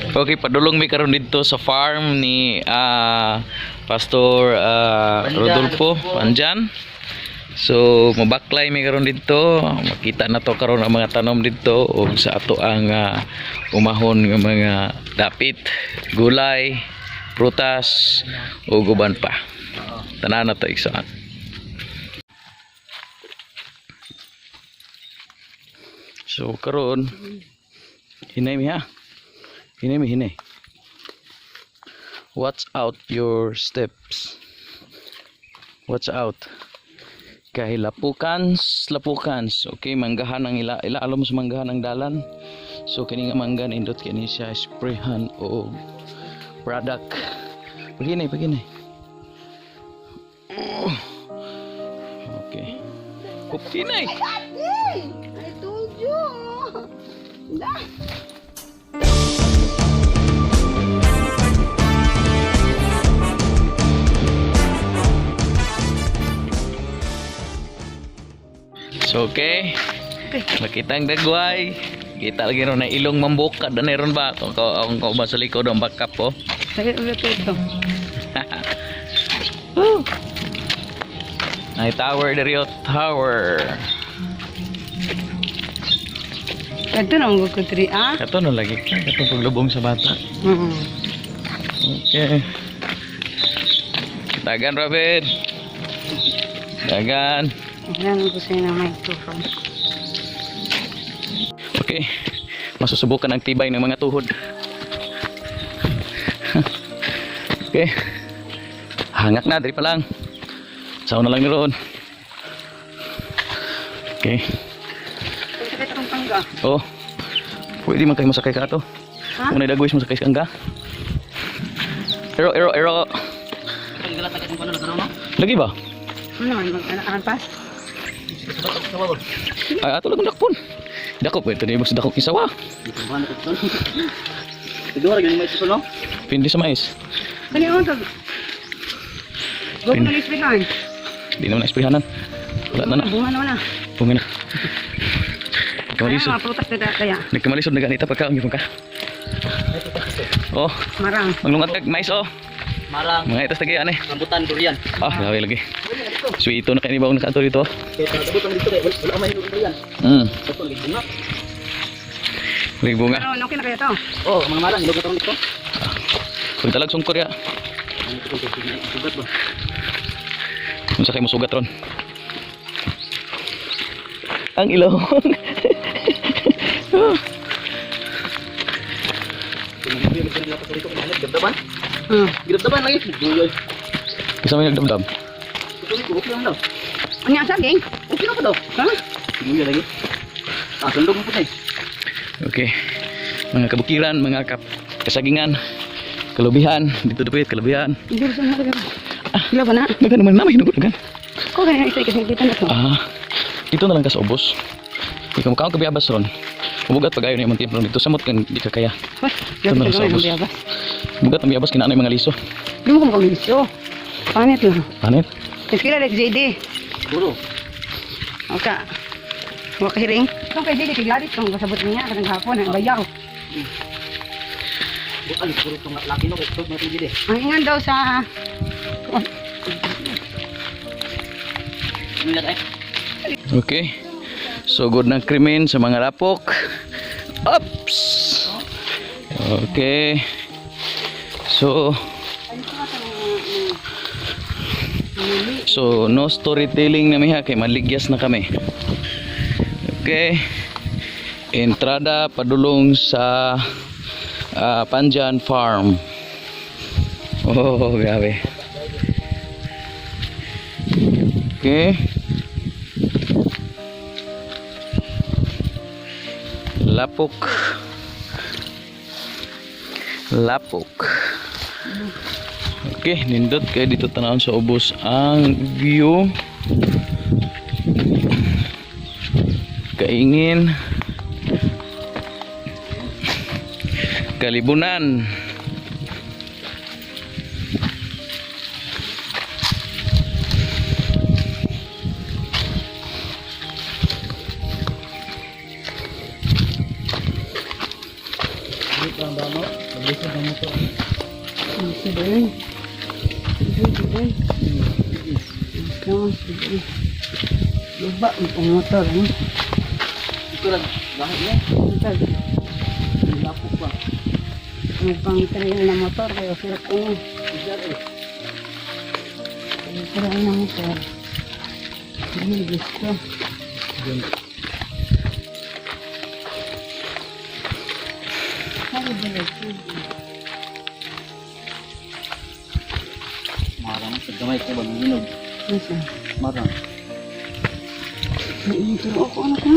Okay, padulong mi karon didto sa farm ni Pastor Rodolfo Panjan. So, mabaklay mi karon didto. Makita na to karon ang mga tanom didto ug sa ato ang umahon nga mga dapit, gulay, prutas ug uban pa. Tanan na to, igsoon. So karon hinay mi ha. Hinay mi hinay. Watch out your steps. Watch out. Kay lapukans, lapukans. Okay, manggahan ang ila ila alom sa manggahan ang dalan. So kini nga mangga nindot kini siya sprayhan og product. Paginay, paginay. Oh. Okay. Kuptinay. I told you. Da. So okay. Makita ang dagway. Kita lagi ron na ilong mambuka dan ron ba? Kung kung ba sa likod ang backup oh. Sakit ulit ito. Woo! Ay tower diri oh, tower. Ito na ang gukutri, ah? Kato no lagi ka katong paglubong sa bata. Okay. Dagan, Robin. Dagan. Ayan ko sa'yo na may tufon. Okay. Masusubukan ang tibay ng mga tuhod. Okay. Hangak na, diri pa lang. Sao na lang ni roon. Okay. Sakit akong pangga. Oh. Pwede man kayo masakay ka ato. Ha? Kung naidagwis mo sakay ka. Ero, ero, ero. Lagi ba? Ano man, mag-anakan pas? Ay, ato lang dakpon. Dako pwede ni mo sa dakong isawa. Pindi sa mais. Kani mo to? Go na ispihan. Di naman na-esprihanan. Wala na na. Bunga na wala. Bunga na. Kaya Nagkamalisod. mga prutas na kaya. Nagkamalisod na ganita pagkaon gyud ka. Oh, Marang. maglungat kag mais oh. Marang, Mga itas tagian eh. rambutan, durian. Ah, grabe lagi. Sweet na kay ni baong nakato dito. Kaya rambutan dito kay wala may durian. Ito lagi bunga. Lagi bunga. Pero okay na kaya to? Oh, mga marang ilog na dito. Kung talag sungkor ya. Ano ito kung sugat ba? Unsa kay mosugat ron? Ang ilong. Gidabdaban? Gidabdaban lagi. Duyoy. Kisa may nagdamdam. Ito ko okay lang daw. Ano ang saging? Okay lang pa daw. Ha? Duyoy lagi. Ah, sundog mo po tayo. Okay. Mga kabukiran, mga kasagingan, kalubihan, dito dapit kalubihan. Hindi ko sa mga Wala ba na? Dagan naman na may hinugot dagan. Ko kaya isa kasi kita na to. Ah, dito na lang ka sa ubos. Di ka mukaon kabiyabas ron. Umugat pag ayo na imong timplo dito samot kan di ka kaya. Hoy, Ito na grabe lang sa ka gawin ang ubos. biyabas. Mugat ang biyabas kinaan mga liso. Di mo ko makaulisyo. Panit lang. Panit. Kasi kila like JD. Puro. Oka. Wa kahiring. Itong kay JD kay Gladys tong kasabot niya kanang hapon ang bayaw. Bukan puro tong laki no kay tug may gid eh. Ang ingan daw sa Ano na eh? Okay. So good ng krimen sa mga lapok. Oops. Okay. So no storytelling na miha kay maligyas na kami. Okay. Entrada padulong sa Panjan Farm. Oh, grabe. Okay. Lapok. Lapok. Okay, nindot kayo dito tanawon sa ubos ang view. Kaingin. Kalibunan. Mablisod ang motor. Sige, eh. Sige, sige. Ito, sige. Luba, ang motor, eh. Ito lang, bakit niya? Motor. Lapok ba? Ang pang-trail na motor, kaya sarap ko na. Isa eh. Pang-trail na motor. Ay, gusto. Sabi ba ito? Marang, gamay ko ba ng hinog? Nasa? Marang. Ay, turo ako, ano ka?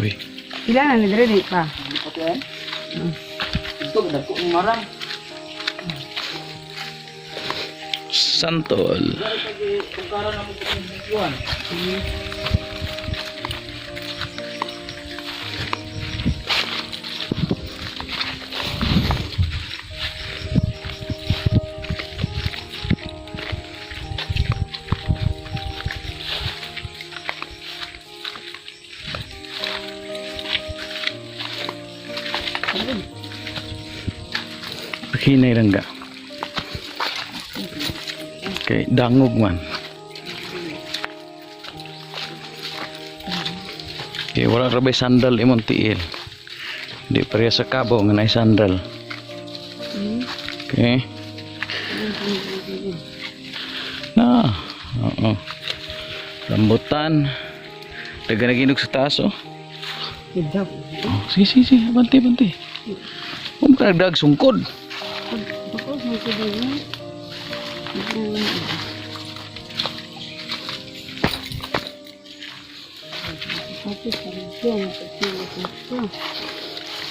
Uy. Pila na nagre pa? Ano pa yan? Ito, dagko ng marang. Santol. Kung karon na mo kuhan. Hinay lang ga. Okay, dangog man. Okay, wala ra bay sandal imong tiil. Di pareha sa kabo nga naay sandal. Okay. Na, oo. Rambutan. Daga naginog sa taas, oh. Good job. Oh, sige, sige, sige. Bante, bante. Huwag ka nagdag sungkod. Ako, may kudo.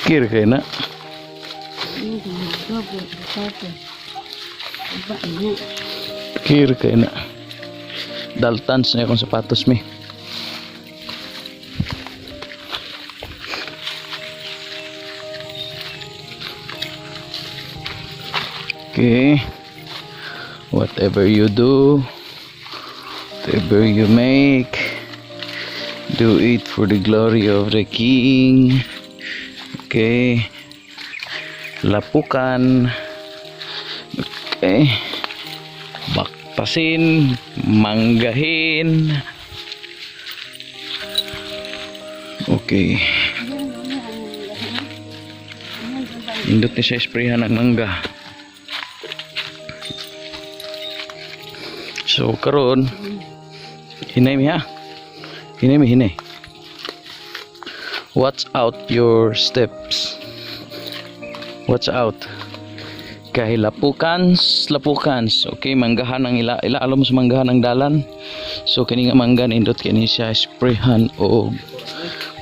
Kir kayo na. Kir kayo na. Daltans na akong sapatos mi. Okay. Whatever you do, whatever you make, do it for the glory of the King. Okay. Lapukan. Okay. Baktasin, manggahin. Okay. Indot ni siya isprehan ng mangga. So karon hinay mi ha. Hinay mi hinay. Watch out your steps. Watch out. Kay lapukans, lapukans. Okay, manggahan ang ila ila alam sa manggahan ang dalan. So kini nga mangga nindot kini siya sprayhan og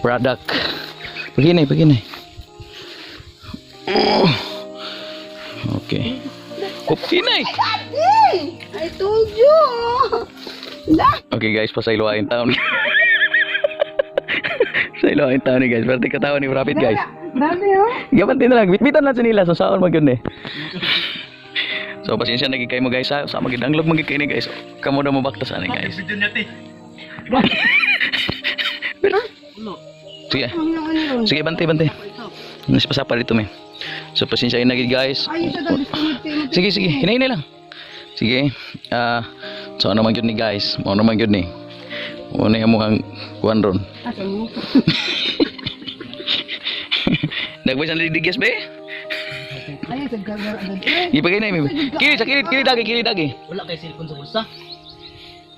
product. Paginay, paginay. Oh. Okay. Oh, hinay. I told you! Okay guys, pasayloain taon. Pasayloain taon ni guys. Pero katawa ni Rapid guys. Grabe oh! Gabanti na lang. Bitbitan lang sa nila. So saan man yun eh. So pasensya na gid kayo mo guys ha. Sa magid anglog man gid kayo ni guys. Kamo na mabaktas ani guys. Video niya te. Sige. Ang ano ron? Sige, bante, bante. Mas pasapa dito me. So pasensya na gid guys. Ay, ito daw, disconnect kayo. Sige, sige. Hinay lang. Sige. Ah, so ano man gyud ni guys? Mao naman gyud ni. Una yung mukhang kuan ron. Asa mo? Nagboy sa digyas be? Ay, sa gagawin agad. Eh, Gipagay na mi. Kili sa kilid, kilid dagi, kilid dagi. Wala kay cellphone sa bulsa.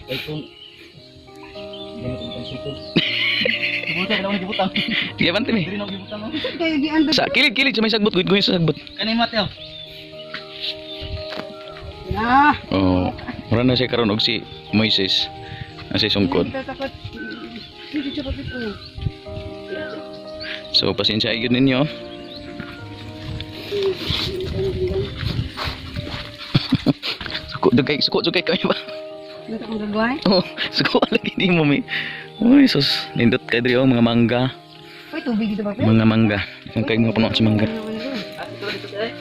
Kay kung ganito ang cellphone. Gibutang na gibutang. Sige, bante mi. Diri na gibutang. oh. kayo giandad. Sa kilid, kilid sa may sagbot, guid sa sagbot. Kanay Mateo. Na! Oh, mura na siya karon og si Moises. Ang si sungkod. Tatakot. Hindi siya kapit oh. So pasensya gyud ninyo. Suko jud kay, suko jud kay kami ba? Ano akong gagawin? Oh, suko lagi ni mo mi. Uy, sus, nindot kay diri oh, mga mangga, Uy, tubig dito ba? mga mangga. Ang kay mga puno sa mangga. Ah, ito dito eh.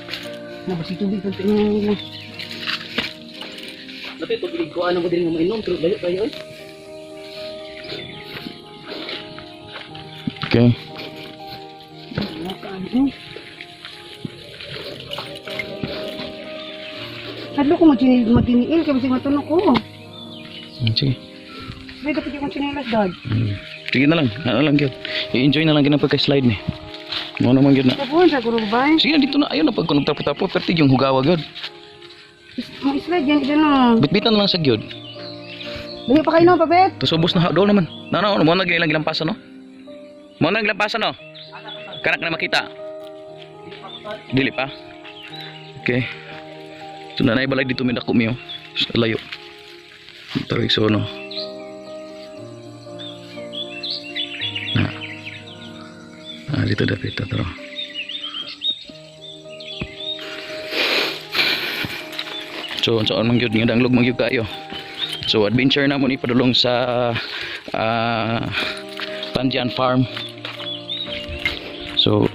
Nabasi tubig pag tingnan nila. Dapat tubig ko ano mo diri nga mainom pero layo kayo eh. Okay. Wala ka, ano. Hadlo ko magtiniil kay bisag matunok ko. Sige. May dapat yung tsinelas, dad. Sige na lang, ano lang gyud. I-enjoy na lang gyud ang pagka-slide ni. Mo naman gyud na. Tapuan sa guro ba? Sige na dito na ayon na pag kunog tapo-tapo perti yung hugawa gyud. Mo slide yan dyan no. Bitbitan na lang sa gyud. Dali pa kayo no, pabet. Tapos ubos na dool naman. Na na mo na gyud ilang gilampasan no. Mo na gilampasan no. Kanak na makita. Dili pa. Okay. So na balay dito mi dako mi oh. Sa layo. Tarik so no. Na. Ah, dito dapit tara. So, unsaon man gyud nga danglog man gyud kayo. So adventure na mo ni padulong sa Pandian Farm. So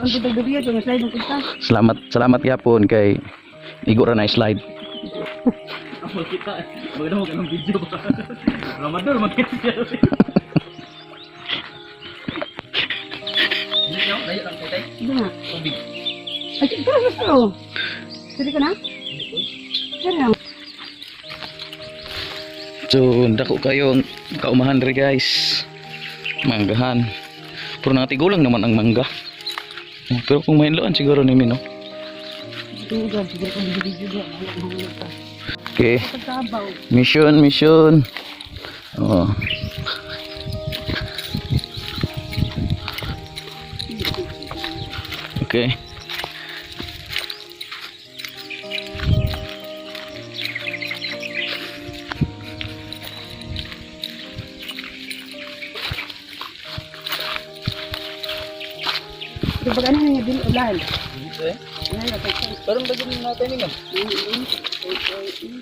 Ang dugay dugay slide ng punta. salamat salamat gyapon kay igo ra na slide. Ang kita. Maganda mo ganung video ba? Ramador magkita siya. Dili no, layo lang kay tay. Sige na. Tubig. Ay, tara gusto. Sige ka na? Sige na. So dako kayo ang kaumahan diri guys. Manggahan. Pero natigulang naman ang mangga. Oh, pero kung mahinloan siguro ni no. Sige, dad. Sige ko video video. Wala pa. Okay. Pagkabaw. Mission, mission. Oh. Okay. Kapag ano niya dili ulan. Dito eh. Ulan na tayo. Karon ba gyud na tayo ma'am?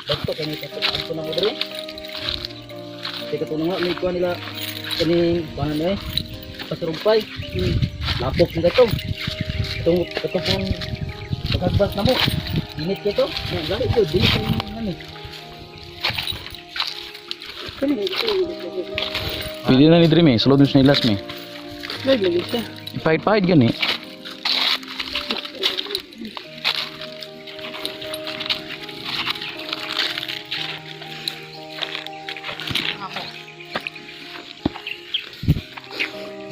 Bagto kani ka ato nang order. Teka to nga may kuha nila kaning kuha na eh. Pasurumpay. Lapok na to. Itong ito pong paghagbas na mo. Init kay to. Gani ko dili ko nani. Pwede na ni Dream eh. Sulod mo sa nilas me. Slide lagi siya. Ipahid-pahid gani.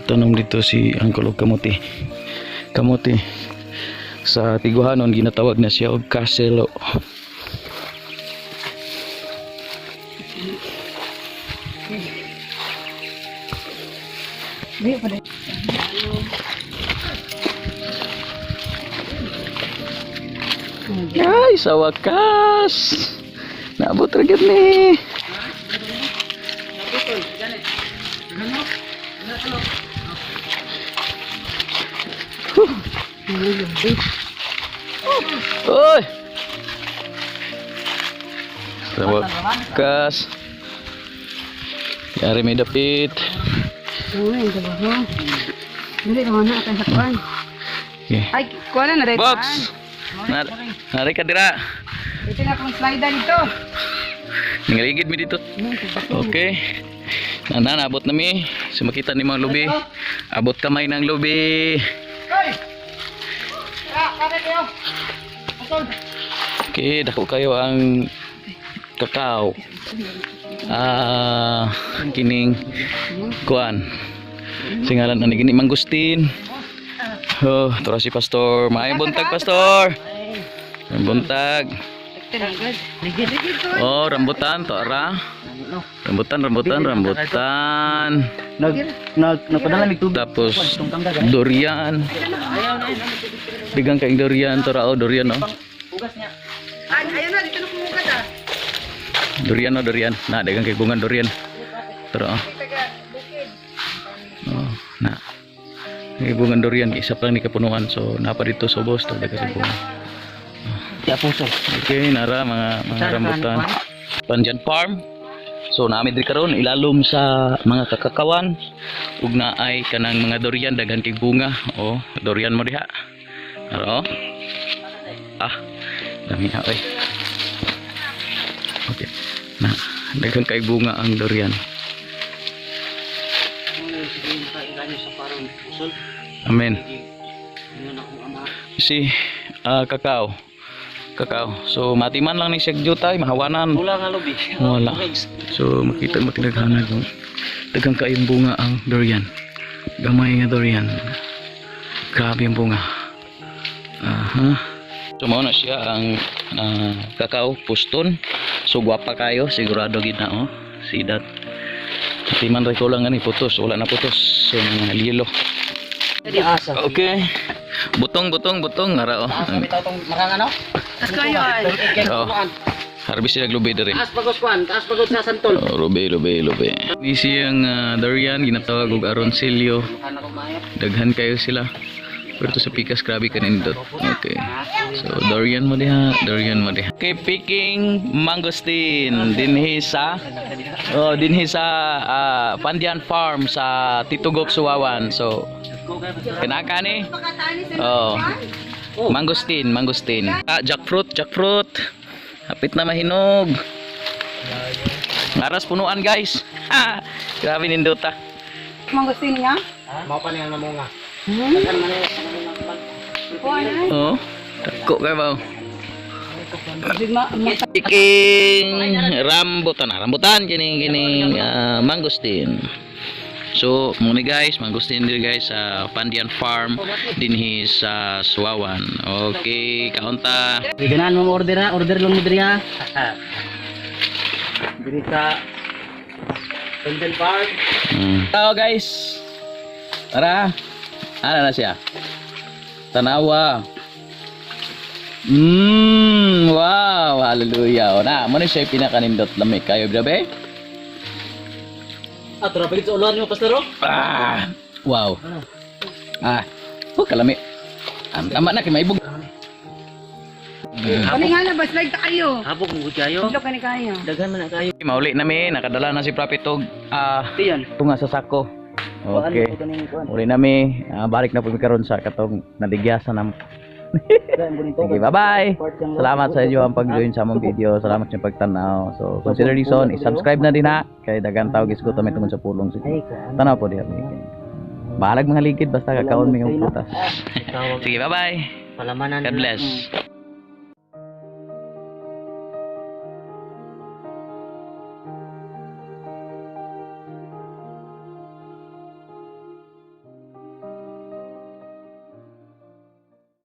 Tanong dito si Uncle og kamuti. Kamuti. Sa Tiguhanon ginatawag na siya og kaselo. Dili pa din. Ay, sa wakas. Naabot ra gyud ni. Oy! Sa wakas. Yari may dapit. Uy, ang trabaho. Dili ka man na atay sa kuan. Okay. Ay, kuan na na Box! Nari ka dira. Ito na akong slider dito. Nangaligid mi dito. Okay. Nana, naabot na mi. So makita ni mga lubi. Abot kamay ng lubi. Okay, dako kayo ang kakao. Ah, kining kuan. Singalan ani gini mangustin. Oh, tura si Pastor. Maayong buntag, Pastor. Maayong buntag. Oh, rambutan to ara. Rambutan, rambutan, rambutan. Nag nag nagpadala mig tubig. Tapos durian. Bigang kaing durian to ra oh, durian oh. Hugas niya. Ay, ayun na, dito na kumukat ah. Durian oh, durian. Na dagang kay bungan durian. Tara oh. Oh, na. May bungan durian isa pa lang ni kapunuan. So napa dito sa ubos to dagang kay bunga. Ya puso. Okay, nara mga rambutan. Pandian Farm. So nami diri karon ilalom sa mga kakakawan ug naay kanang mga durian daghan kay bunga. Oh, durian mo diha. Ara oh. Ah, dami na oy. Okay. Na, daghan kay bunga ang durian. Amen. Si kakao. Kakao. So matiman lang ni siya jutay, mahawanan. Wala nga lubi. Wala. So makita mo tinaghanag oh. Daghang kaayong bunga ang durian. Gamay nga durian. Grabe ang bunga. Aha. So mao na siya ang kakao puston. So gwapa kayo, sigurado gid na oh. See that. Timan ra ko lang ani putos, wala na putos. So mga lilo. Asa. Okay. Butong butong butong ara oh. Asa bitaw tong marang ano? Tas kayo ay. Oh. Harvest sila lubi diri. Taas bagos kuan, taas bagos sa santol. Oh, rubi, rubi, rubi. Ni siyang durian, ginatawag og aronsilyo. Ano ko mayat? Daghan kayo sila. Pero to sa pikas, grabe ka nindot. Okay. So, durian mo diha, durian mo diha. Okay, picking mangosteen. Dinhi sa, oh, dinhi sa Pandian Farm sa Titugok, Suwawan. So, kanaka ni? Oh. Mangosteen, mangosteen. Ah, jackfruit, jackfruit. Hapit na mahinog. Aras punuan, guys. Ha! Grabe nindota. Mangosteen niya? Mao pa niya namunga. Kuan ay. Oh. Dako kay ba? Bigma Picking rambutan, ah, rambutan kining kining mangosteen. So, muna guys, mangosteen diri guys sa Pandian Farm dinhi sa Suwawan. Okay, kaunta. Ganahan mo order ha, order lang mo diri ha. Diri sa Pendel Park. Tao guys. Tara. Ana na siya. Tanawa. Wow, hallelujah. O na, mo ni siya pinakanindot lamig kayo grabe. Ah, tara pagit sa ulan mo pastor oh. Ah, wow. Ah, oh, kalami. Tama na kay maibog. Kani nga na ba slide ta kayo. Habog mo gud kayo. Dilo kani kayo. Daghan man na kayo. Mauli na mi, nakadala na si Prophet og Tiyan. tunga sa sako. Okay. Kuan kuan. Uli na mi, balik na po mi karon sa katong naligyasan na. Sige, bye-bye. Salamat sa inyo ang pag-join sa among video. Salamat sa inyong pagtanaw. So, consider this on, i-subscribe na din ha. Kay daghan tao gisgutan may tungod sa pulong. Sige. Tanaw po diha. Bahalag mga ligid basta kakaon mi ng prutas. Sige, bye-bye. Palamanan. God bless.